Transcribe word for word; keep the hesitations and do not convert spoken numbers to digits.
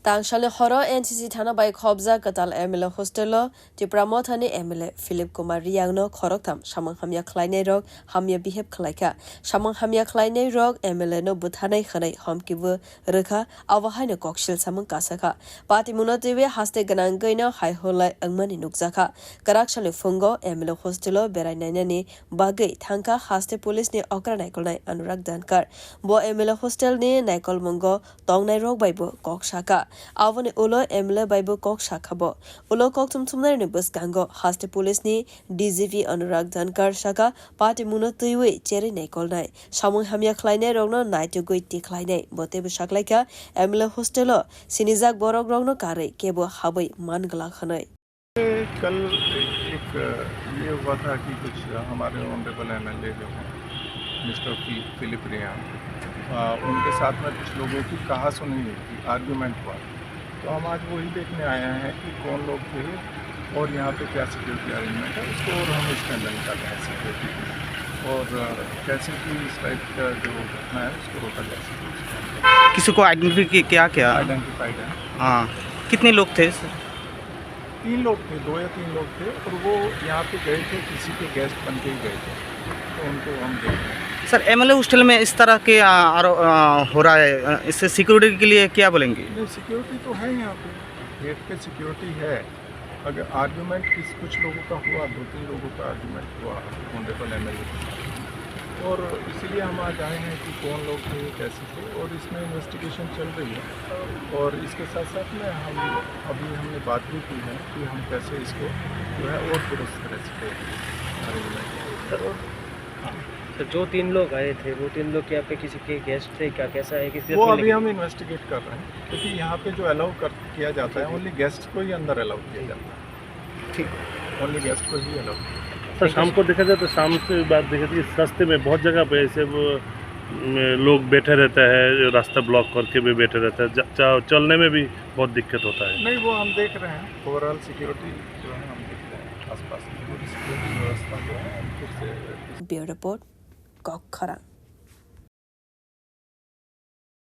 Tangsalni horo N C C thana bai khobjak kwtal M L A hostel-o Tipra Mothani M L A Philip Kumar Riyangno khoroktham samung hamya khlainairok hamya behave khlaikha. Samung hamya khlainairok M L A no butharnai hwnwi homkibo rwkha, abo haino koksil samung kasakha. Patimungno twiwi haste gwnangwino hai hulai wngmani nukjakha. Kwrak salni phungo M L A hostel-o berai nainani bagwi thangkha haste police ni okra naikolnai Anurag Dhankar. Bo M L A hostel ni naikolmungo tongnai rok bai bo kok sakha. Aboni ulo M L A bai bo kok sakha bo. Ulo kok thumthumnai ni bwskango haste police ni D G P Anurag Dhankar sakha, patimungno twiwi cherwi naikolnai. Samung hamya khlainai rokno naitugwi tikhlainai. Bo teibo saklaikha M L A hostel o sinijak borok rokno karwi kebo habwi man glak hwnwi. कल एक ये हुआ था कि कुछ हमारे honourable MLA जो हैं, मिस्टर फि-, फिलिप रेयान, आ, उनके साथ में कुछ लोगों की कहासुनी हुई थी, आर्ग्यूमेंट हुआ। तो हम आज वही देखने आए हैं कि कौन लोग थे और यहाँ पे क्या सिक्योरिटी अरेंजमेंट है, उसको और हम स्ट्रेंथन कर रहे हैं सिक्योरिटी को। और, अ, कैसे कि इस टाइप का जो घटना है, उसको रोका जा सके, उसको हम किसी को आइडेंटिफाई किया क्या? आइडेंटिफाइड है। हाँ, कितने लोग थे, सर? तीन लोग थे, दो या तीन लोग थे, और वो यहाँ पे गए थे, किसी के गेस्ट बन के ही गए थे, तो उनको हम देख रहे हैं। सर, एमएलए हॉस्टल में इस तरह के, आ, आरो-, आ, हो रहा है, आ, इससे सिक्योरिटी के लिए क्या बोलेंगे? नहीं, सिक्योरिटी तो है यहाँ पे, गेट पे सिक्योरिटी है। अगर आर्ग्यूमेंट किस, कुछ लोगों का हुआ, दो तीन लोगों का आर्ग्यूमेंट हुआ ऑनरेबल एमएलए के साथ, और इसीलिए हम आज आए हैं कि कौन लोग थे, कैसे थे, और इसमें इन्वेस्टिगेशन चल रही है। और इसके साथ साथ में हम, अभी हमने बात भी की है कि हम कैसे इसको जो है और दुरुस्त कर सकें अरेंजमेंट। और हाँ। तो जो तीन लोग आए थे, वो तीन लोग क्या पे किसी के गेस्ट थे क्या, कैसा है, किसी वो अभी हम इन्वेस्टिगेट कर रहे हैं, क्योंकि यहाँ पे जो अलाउ कर, किया जाता है, ओनली गेस्ट को ही अंदर अलाउ किया जाता है। ठीक। ओनली गेस्ट को ही अलाउ किया जाता है। सर, शाम को देखा जाए तो शाम से बाद देखा जाए, इस रास्ते में बहुत जगह पे ऐसे वो, म, लोग बैठे रहता है, रास्ता ब्लॉक करके भी बैठे रहता है, ज-, च-, चलने में भी बहुत दिक्कत होता है। नहीं, वो हम देख रहे हैं, ओवरऑल सिक्योरिटी जो है हम देख रहे हैं, आसपास की पूरी सिक्योरिटी व्यवस्था जो है हम फिर से Bureau Report, Kokkhorang.